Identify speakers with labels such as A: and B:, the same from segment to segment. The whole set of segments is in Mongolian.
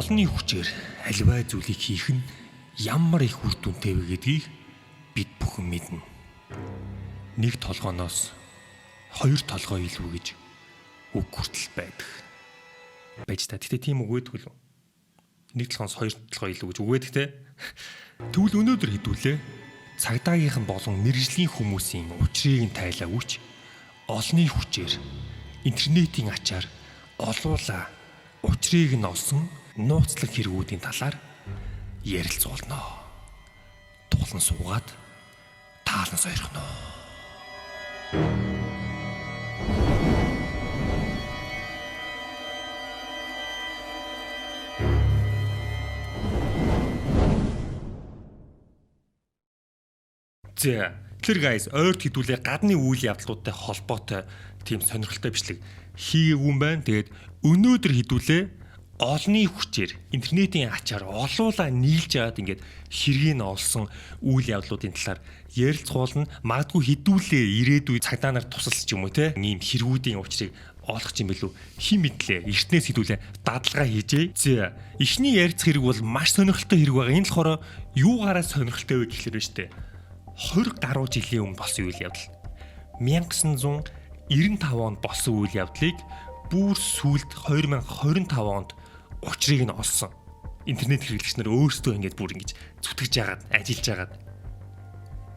A: Олонний хүчээр аливаа зүйлийг хийх нь ямар их үр дүнтэй вэ гэдгийг бид бүхэн мэднэ. Нэг толгооноос хоёр толгой илүү гэж үг хүртэл байдаг. Байж та. Гэтэ тийм үг өгдөг лүү? Нэг толгооноос хоёр толгой илүү гэж үг өгдөг те. Тэгвэл өнөөдөр хэдүүлээ цагдаагийнхан болон мэргэжлийн хүмүүсийн учрыг нь тайлаагүй ч олонний хүчээр интернетийн ачаар олуула учрыг нь олсон нууцлаг хэрэгүүдийн талаар ярилцуулна. Тулан суугаад таалан сойрхоно. За, тэр guys ойрт хэдүүлээ гадны үйл явдлуудтай холбоотой тийм сонирхолтой бичлэг хийгээгүй юм байна. Тэгээд өнөөдөр хэдүүлээ олонний хүчээр интернетийн ачаар олуула нийлж аваад ингээд хэргийг нь олсон үйл явдлуудын талаар ярилцгуулна. Магадгүй хэдүүлээ ирээдүй цагдаа нар тусалж юм уу те ийм хэрэгүүдийн учрыг олох юм билүү хин мэдлээ эртнээс хэдүүлээ дадлага хийжээ. За, эхний ярилцах хэрэг бол маш сонирхолтой хэрэг байгаа. Энэ болохоор юугаараа сонирхолтой вэ гэхлээр байна штэ. 20 гаруй жилийн өмнө болсон үйл явдал. 1995 онд болсон үйл явдлыг бүр сүүлд 2025 онд учрыг нь олсон. Интернет хэрэглэгч нар өөрсдөө ингэж бүр ингэж зүтгэж яагаад ажиллаж яагаад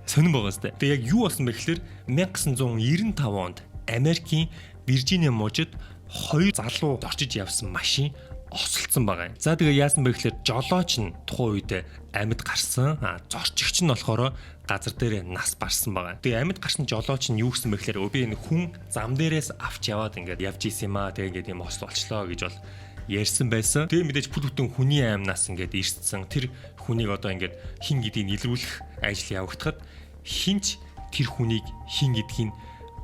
A: сонирн байгаа сте. Тэгээ яг юу болсон бэ гэхээр 1995 онд Америкийн Виржиниа мужид хоёр залуу орчиж явсан машин осолцсон байгаа юм. За тэгээ яасан бэ гэхээр жолооч нь тухайн үед амьд гарсан. А зорчигч нь болохоор газар дээр нас барсан байгаа. Тэгээ амьд гарсан жолооч нь юу гэсэн бэ гэхээр би энэ хүн зам дээрээс авч яваад ингээд явж исэн юм аа. Тэгээ ингээд юм осол болчлоо гэж бол ярьсан байсан. Тэгээ мэдээж бүл бүтэн хүний аймнаас ингээд ирсэн. Тэр хүнийг одоо ингээд хин гэдгийг илрүүлэх ажил явагдахад хинч тэр хүнийг хин гэдгийг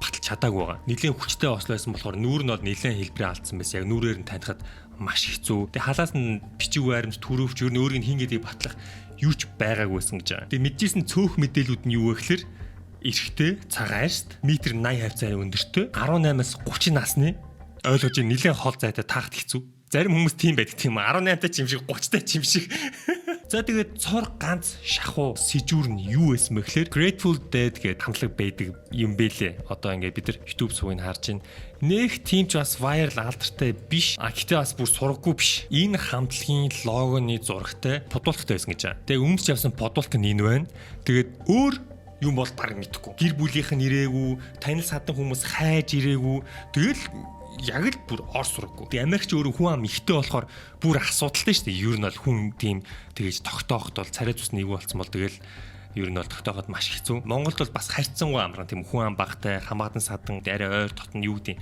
A: баталж чадаагүй байгаа. Нилээн хүчтэй осол байсан болохоор нүүр нь бол нилээн хэлбэрээ алдсан байсан. Яг нүрээр нь танихад маш хэцүү. Тэгээ халаас нь бичиг баримт төрөвч ер нь өөрийг нь хин гэдгийг батлах юу ч байгаагүйсэн гэж байгаа. Тэгээ мэдчихсэн цөөх мэдээлүүд нь юу вэ гэхээр эрэгтэй цагаан арьст метр 80 хавцаа өндөртэй 18-аас 30 насны ойлгож нилээн хол зайтай таахад хэцүү. Зарим хүмүүс тийм байдаг тийм 18 та ч юм шиг 30 та ч юм шиг. За тэгээд цор ганц шахуу сэжүүр нь юу байсан бэ гэхээр Grateful Dead гэдэг хамтлаг байдаг юм бэлээ. Одоо ингээд бид нар YouTube сувгийг харж байна. Нэх тийм ч бас viral алдартай биш. А гэтээ бас бүр сургаггүй биш. Энэ хамтлагийн логоны зурагтай подволктой байсан гэж байна. Тэгээ өмсч явсан подволк нь энэ байна. Тэгээд өөр юм бол баг мэдэхгүй. Гэр бүлийнх нь ирээгүй, танил садан хүмүүс хайж ирээгүй. Тэгэл яг л бүр ор сураггүй. Тэгээ Америкч өөрөө хүн ам ихтэй болохоор бүр асуудалтай шүү дээ. Ер нь бол хүн тийм тэгэж тогтоохот бол царай зүс нэг болцсон бол тэгэл ер нь бол тогтооход маш хэцүү. Монголд бол бас харьцангуй амархан тийм хүн ам багтай, хамгаалан садан арай ойр дотно юу гэдэг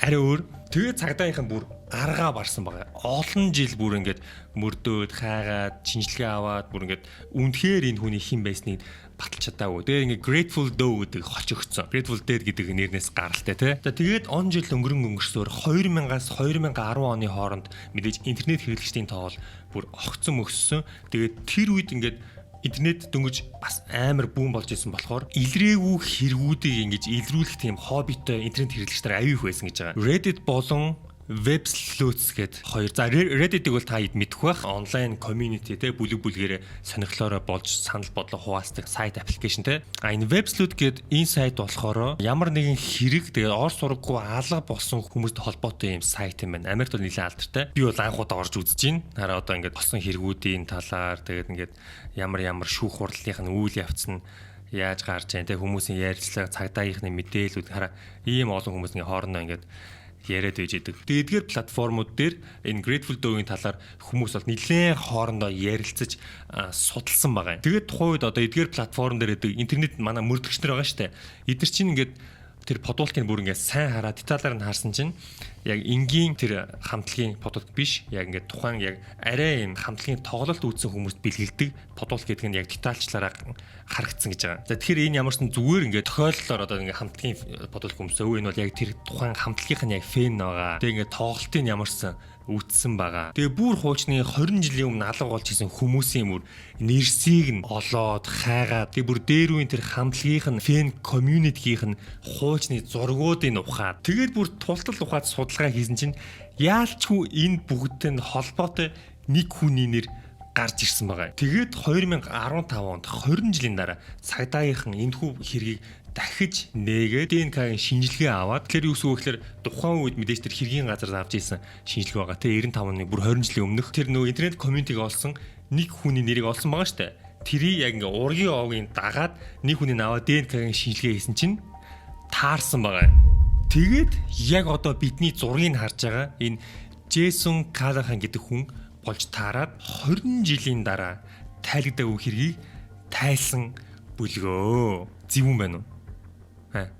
A: арай өөр. Тэгээ цагдаагийнхан бүр аргаа барсан байгаа. Олон жил бүр ингээд мөрдөөд, хайгаад, шинжилгээ аваад бүр ингээд үнэхээр энэ хүний хэн байсныг баталж чадаагүй. Тэгээ ингээд Grateful Dead гэдэг хоч өгцөн. Grateful Dead гэдэг нэрнээс гаралтай тий. За тэгээд он жил өнгөрөн өнгөрсөөр 2000-аас 2010 оны хооронд мэдээж интернет хэрэглэгчдийн тоол бүр огцон өссөн. Тэгээд тэр үед ингээд интернет дөнгөж бас амар бүүн болж исэн болохоор илрээгүй хэрэгүүдийг ингэж илрүүлэх тийм хоббитой интернет хэрэглэгч нар аюу их байсан гэж байгаа. Reddit болон Web Sleuths гээд хоёр. За Reddit-ийг бол та хэд мэдэх байх. Онлайн community те бүлэг бүлгээрээ сонирхлоороо болж санал бодлоо хуваалцдаг сайт аппликейшн те. А энэ Web Sleuth гээд энэ сайт болохоор ямар нэгэн хэрэг тэгээд ор сургаггүй алга болсон хүмүүст холбоотой юм сайт юм байна. Америкт бол нэлээд алдартай. Би бол анх удаа орж үзэж байна. Хараа одоо ингээд болсон хэрэгүүдийн талаар тэгээд ингээд ямар ямар шүүх хурлынх нь үйл явц нь яаж гарч जैन те хүмүүсийн ярилцлага цагдаагийнхны мэдээлүүд хараа ийм олон хүмүүс ингээ хоорондоо ингээд яриад байж идэг. Тэгээ эдгээр платформуд дээр энэ Grateful Dead-ийн талаар хүмүүс бол нэлээд хоорондоо ярилцаж судалсан байгаа юм. Тэгээд тухайн үед одоо эдгээр платформ дээр гэдэг интернет манай мөрдөгч нар байгаа штэ. Эдгээр чинь ингээд тэр подволкийг бүр ингээд сайн хараад деталаар нь харсан чинь яг энгийн тэр хамтлагийн подволк биш. Яг ингээд тухайн яг арай юм хамтлагийн тоглолт үүссэн хүмүүст бэлгэлдэг подволк гэдэг нь яг детальчлаараа харагдсан гэж байгаа. За тэгэхээр энэ ямар ч зүгээр ингээд тохиолдлоор одоо ингээд хамтлагийн подволк өмсөө. Энэ бол яг тэр тухайн хамтлагийнх нь яг фэн байгаа. Тэгээ ингээд тоглолтын ямарсан үтсэн байгаа. Тэгээ бүр хуучны 20 жилийн өмнө алга болж исэн хүмүүсийн бүр нэрсийг нь олоод хайгаад тэгээ бүр дээр үеийн тэр хамтлагийнх нь фэн community-гийн нь хуучны зургуудыг ухаад тэгээд бүр тултал ухаад судалгаа хийсэн чинь Яалчгүй энэ бүгдтэй нь холбоотой нэг хүний нэр гарч ирсэн байгаа. Тэгээд 2015 онд 20 жилийн дараа цагдаагийнхан энэхүү хэргийг дахиж нээгээд ДНК-гийн шинжилгээ аваад, тэгэхээр юу гэсэн үг гэхээр тухайн үед мэдээж тэр хэргийн газар авч ирсэн шинжилгээ байгаа. Тэ 95 оны, бүр 20 жилийн өмнөх тэр нөгөө интернет community-г олсон нэг хүний нэрийг олсон байгаа штэ. Тэрийг яг ингээ ургийн овгийн дагаад нэг хүний аваад ДНК-гийн шинжилгээ хийсэн чинь таарсан байгаа. Тэгээд яг одоо бидний зургийг харж байгаа энэ Джейсон Калахан гэдэг хүн болж таарад 20 жилийн дараа тайлагдаагүй хэргийг тайлсан бүлгөө. Зөвүүн байна уу? Аа.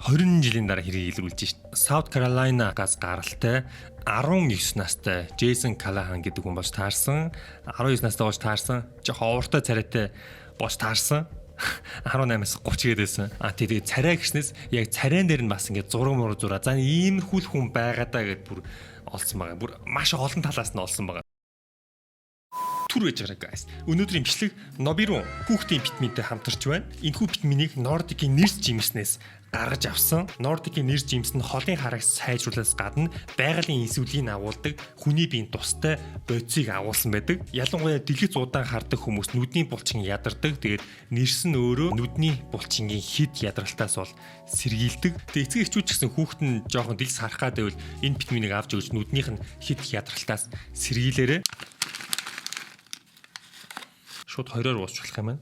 A: 20 жилийн дараа хэргийг илрүүлж шít. South Carolina-гаас гаралтай 19 настай Джейсон Калахан гэдэг хүн болж таарсан. 19 настай болж таарсан. Жохоо ууртай царайтай болж таарсан. 18-аас 30 гэдээсэн. А тэгээ царай гэснээс яг царайн дээр нь бас ингээд зураг мураг зураа. За, иймэрхүү л хүн байгаа даа гэд бүр олсон байгаа. Бүр маш олон талаас нь олсон байгаа. Түр байж байгаа, guys. Өнөөдрийн бичлэг Нобирун хүүхдийн витаминтай хамтарч байна. Энэхүү витаминыг Нордикийн нэрс жимснээс гаргаж авсан. Нордикийн нэрс жимс нь холын хараг сайжруулахаас гадна байгалийн инсулин агуулдаг, хүний биеийн тустай бодисыг агуулсан байдаг. Ялангуяа дэлгэц удаан хардаг хүмүүс нүдний булчин ядардаг. Тэгээд нэрс нь өөрөө нүдний булчингийн хэд ядралтаас бол сэргийлдэг. Тэгээд эцэг эхчүүд ч гэсэн хүүхэд нь жоохон дэлгэц харах гад байвал энэ витаминыг авч өгч нүднийх нь хэд ядралтаас сэргийлээрэй. Шууд 20-оор уусчлах юм байна.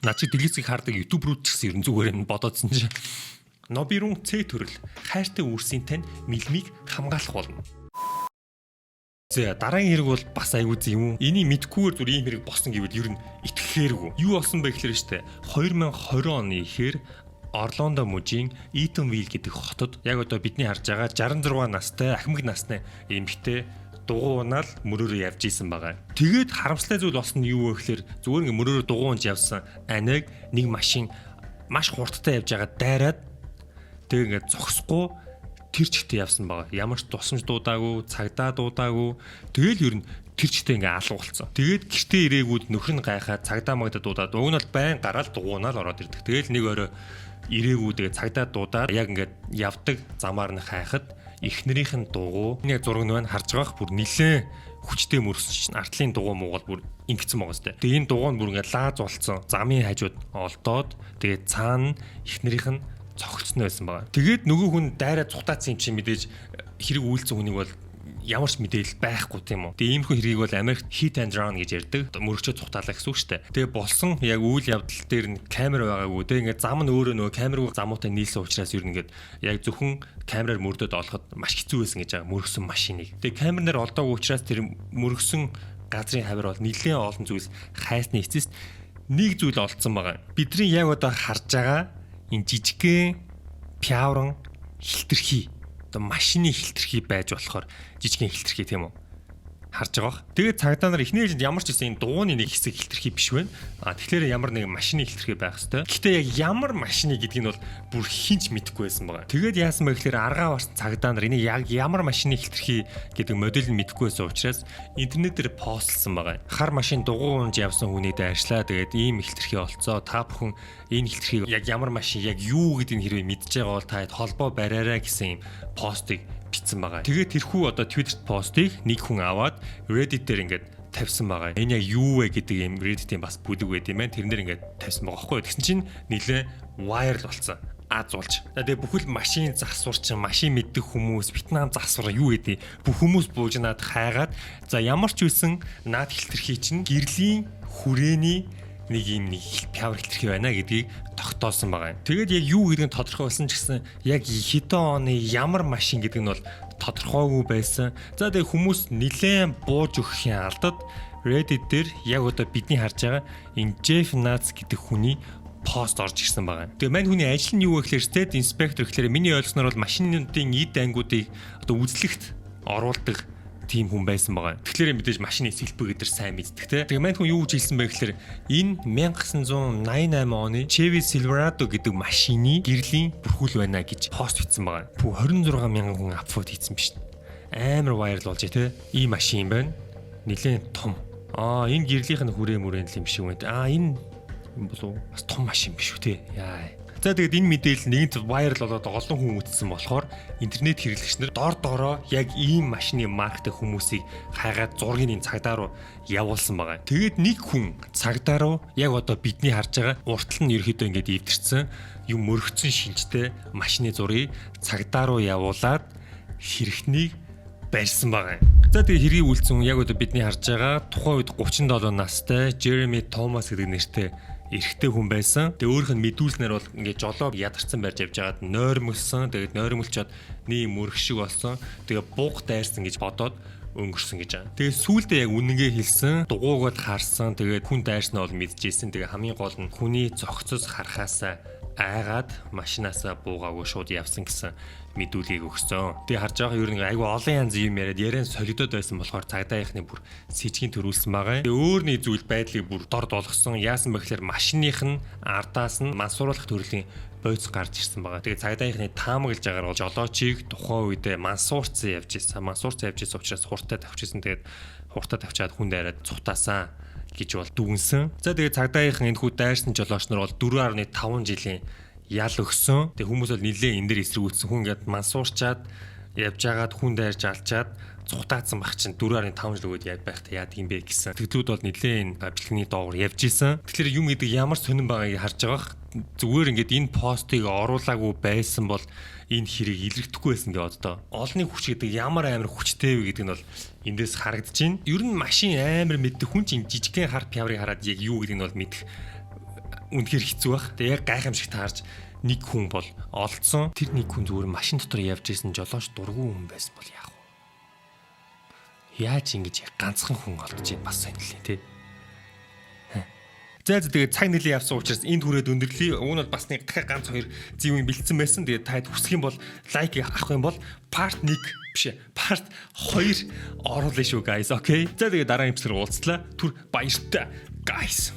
A: Наа чи дэлгэцийг хардаг YouTuber үүд ч гэсэн ер нь зүгээр юм бодоодсэн чи. Нобирун С төрөл хайртай үрсийн тань мэлмийг хамгаалах болно. За, дараагийн хэрэг бол бас аягүй юм. Энийг мэдхгүйгээр зүр ийм хэрэг болсон гэвэл ер нь итгэхээргүй. Юу болсон бэ гэхээр штэ 2020 оны ихээр Орландо мужийн Итонвилл гэдэг хотод яг одоо бидний харж байгаа 66 настай ахмаг насны эмэгтэй дугуй унаал мөрөөрөө явж исэн байгаа. Тэгээд харамсалтай зүйл болсон нь юу вэ гэхээр зүгээр ингээ мөрөөрөө дугуй унж явсан анаг нэг машин маш хурдтай явж байгаа дайраад, тэг ингээ зогсохгүй тэр чигтээ явсан байгаа. Ямар ч тусламж дуудаагүй, цагдаа дуудаагүй. Тэгэл ер нь тэр чигтээ ингээ алга болцсон. Тэгээд гэртээ ирээгүүд нөхөр нь гайхаад цагдаа магадаа дуудаад, уг нь бол байн гараал дугуйнаал ороод ирдэг. Тэгэл нэг орой ирээгүй, тэгээд цагдаа дуудаад яг ингээд явдаг замаар нь хайхад эхнэрийнх нь дугуй нэг зураг нь байна, харж байгаах, бүр нилээн хүчтэй мөрсөн чинь артлын дугуй муугал бүр ингэсэн байгаа сте. Тэгээ энэ дугуй нь бүр ингээд лааз болцсон. Замын хажууд олдоод, тэгээд цаана эхнэрийнх нь цогцолцсон байсан байгаа. Тэгээд нөгөө хүн дайраа цухтаацсан юм чинь мэдээж хэрэг үйлцэн хүнийг бол ямар ч мэдээлэл байхгүй, тийм үү. Тэгээ иймэрхүү хэргийг бол Америкт hit and run гэж ярьдаг. Мөрөгчөө цухтаалаа гэсэн үг шүү дээ. Тэгээ болсон яг үйл явдал дээр нь камер байгаагүй. Тэгээ ингээд зам нь өөрөө нөгөө камергүй замуутай нийлсэн учраас ер нь ингээд яг зөвхөн камераар мөрдөд олоход маш хэцүү байсан гэж байгаа мөргсөн машиныг. Тэгээ камернаар олдоогүй учраас тэр мөргсөн газрын хавар бол нэлээд олон зүйлс хайсны эцэст нэг зүйл олдсон байгаа. Бидний яг одоо харж байгаа энэ жижигхэн пявран хилтерхий, одоо машины хилтерхий байж болохоор жижигхэн хилтерхий, тийм үү? Харж байгаа бах. Тэгээд цагдаа нар эхний ээлжинд ямар ч гэсэн энэ дугуйны нэг хэсэг хилтерхий биш байна. А тэгэхээр ямар нэгэн машины хилтерхий байх хэвээр. Гэхдээ яг ямар машины гэдгийг нь бол бүр хинч мэдэхгүй байсан байгаа. Тэгээд яасан бэ гэхээр аргаа барсан цагдаа нар энийг яг ямар машины хилтерхий гэдэг модель нь мэдэхгүй байсан учраас интернет дээр постлсан байгаа. Хар машин дугуй унж явсан хүний дайрчлаа. Тэгээд ийм хилтерхий олцоо. Та бүхэн энэ хилтерхийг яг ямар машин, яг юу гэдгийг хэрвээ мэдж байгаа бол та холбоо бариарай гэсэн юм постыг бичсэн байгаа. Тэгээд тэрхүү одоо Twitter постыг нэг хүн аваад Reddit дээр ингээд тавьсан байгаа. Энэ яг юу вэ гэдэг юм Reddit-ийн бас бүлэг байд юм байна. Тэрнэр ингээд тавьсан байгаа байхгүй юу. Тэгсэн чинь нэлээ viral болсон, аз болж. Тэгээ бүхэл машин засвар чинь, машин мэддэг хүмүүс, Вьетнам засвар юу гэдэг бүх хүмүүс бууж наад хайгаад, за, ямар ч үсэн наад хилтерхий чинь гэрлийн хүрээний нэг юм нэг пявар хилтерхий байна гэдгийг тогтоосон байгаа юм. Тэгээд яг юу гэдгийг нь тодорхой болсон ч гэсэн яг хэдэн оны ямар машин гэдэг нь бол тодорхойгүй байсан. За, тэгээ хүмүүс нилээн бууж өгөхийн алдад Reddit дээр яг одоо бидний харж байгаа энэ Jeff Nuts гэдэг хүний пост орж ирсэн байгаа. Тэгээ мань хүний ажил нь юу вэ гэхээр state inspector гэхээр миний ойлгосноор бол машинуудын эд ангиудыг одоо үзлэгт оруулдаг тийм хүн байсан байгаа. Тэгэхээр мэдээж машины сэлбэг гэдэр сайн мэддэг те. Тэгээ мань хүн юу гэж хэлсэн бэ гэхээр энэ 1988 оны Chevy Silverado гэдэг машины гэрлийн бүрхүүл байна гэж пост хийсэн байгаа. Пүү, 26 мянган хүн upvote хийсэн биш. Амар viral болж те. Ийм машин байна. Нилээн том. Аа, энэ гэрлийнх нь хүрээ мүрээн л юм шиг байна. Аа, энэ юм болов, бас том машин биш үү те. Яа. За, тэгээд энэ мэдээлэл нэгэнт viral болоод олон хүн үзсэн болохоор интернет хэрэглэгч нар дор доороо яг ийм машины марктай хүмүүсийг хайгаад зургийг энэ цагдаа руу явуулсан байгаа. Тэгээд нэг хүн цагдаа руу яг одоо бидний харж байгаа уртал нь ерөөхдөө ингээд эвдэрсэн юм, мөрөгцөн шинжтэй машины зургийг цагдаа руу явуулаад хэрэгтнийг барьсан байгаа юм. За, тэгээ хэргийг үйлдсэн яг одоо бидний харж байгаа тухайн үед 37 настай Jeremy Thomas гэдэг нэртэй эрэгтэй хүн байсан. Тэгээ өөрийнх нь мэдүүлснээр бол ингээд жолоо ядарсан барьж явж байгаад нойрмолсон. Тэгээд нойрмолчоод нэг мөрөх шиг болсон. Тэгээ бууг дайрсан гэж бодоод өнгөрсөн гэж байгаа. Тэгээ сүүлдээ яг үнэнгээ хэлсэн, дугууг бол харсан. Тэгээд хүн дайрснаа бол мэдчихсэн. Тэгээ хамгийн гол нь хүний зохицос харахаасаа айгаад машинаасаа буугаагүй шууд явсан гэсэн мэдүүлгийг өгсөн. Тэгээ харж байгаа, ер нь айгүй олон янз юм яриад яриан солигдоод байсан болохоор цагдааийнхны бүр сэжгийн төрүүлсэн байгаа. Тэгээ өөр нэг зүйл байдлыг бүр дор болгосон. Яасан бэ гэхээр машиных нь ардаас нь мансууруулах төрлийн бодис гарч ирсэн байгаа. Тэгээ цагдааийнхны таамаглаж байгаагаар бол жолоочийг тухайн үедээ мансуурцсан явж ирсэн. Мансуурцсан явж ирсэн учраас хурдтай тавьчихсан. Тэгээд хурдтай тавьчаад хүн дайраад цухтаасан гэж бол дүгнсэн. За, тэгээ цагдааийнхан энэ хүү дайрсан жолооч нар бол 4.5 жилийн ял өгсөн. Тэгээ хүмүүс бол нилээ энэ дээр эсэргүүцсэн. Хүн ингээд мансуурчаад явж байгаад хүн дайрж алчаад цухтаацсан байх чинь 4.5 жил өгөөд яг байхдаа яадаг юм бэ гэсэн. Сэтгэлүүд бол нилээ энэ бичлэгний доогуур явж исэн. Тэгэхээр юм гэдэг ямар сонирн байгааг харж байгаа. Зүгээр ингээд энэ постыг оруулаагүй байсан бол энэ хэрэг илэрдэхгүй байсан гэж боддоо. Олонний хүч гэдэг ямар амар хүчтэй вэ гэдэг нь бол эндээс харагдаж байна. Ер нь машин амар мэддэг хүн чинь жижигхэн хар пиаврыг хараад яг юу гэдэг нь бол мэдэх үнэхээр хэцүү байх. Тэгээ яг гайхамшиг таарж нэг хүн бол олдсон. Тэр нэг хүн зүгээр машин дотор явж исэн жолооч дургүй хүн байсан бол яах вэ? Яаж ингэж ганцхан хүн олдож байна, бас сонирхлээ тий. За, тэгээд цаг нэлээд явсан учраас энд хүрээд өндөрлөе. Уг нь бол бас нэг дахиад ганц хоёр зэв юм бэлдсэн байсан. Тэгээд та хүсэх юм бол, лайк авах юм бол part 1 биш ээ. Part 2 оруулна шүү, guys. Okay. За, тэгээд дараагийн эпизодоор уулзлаа. Түр баяртай, guys.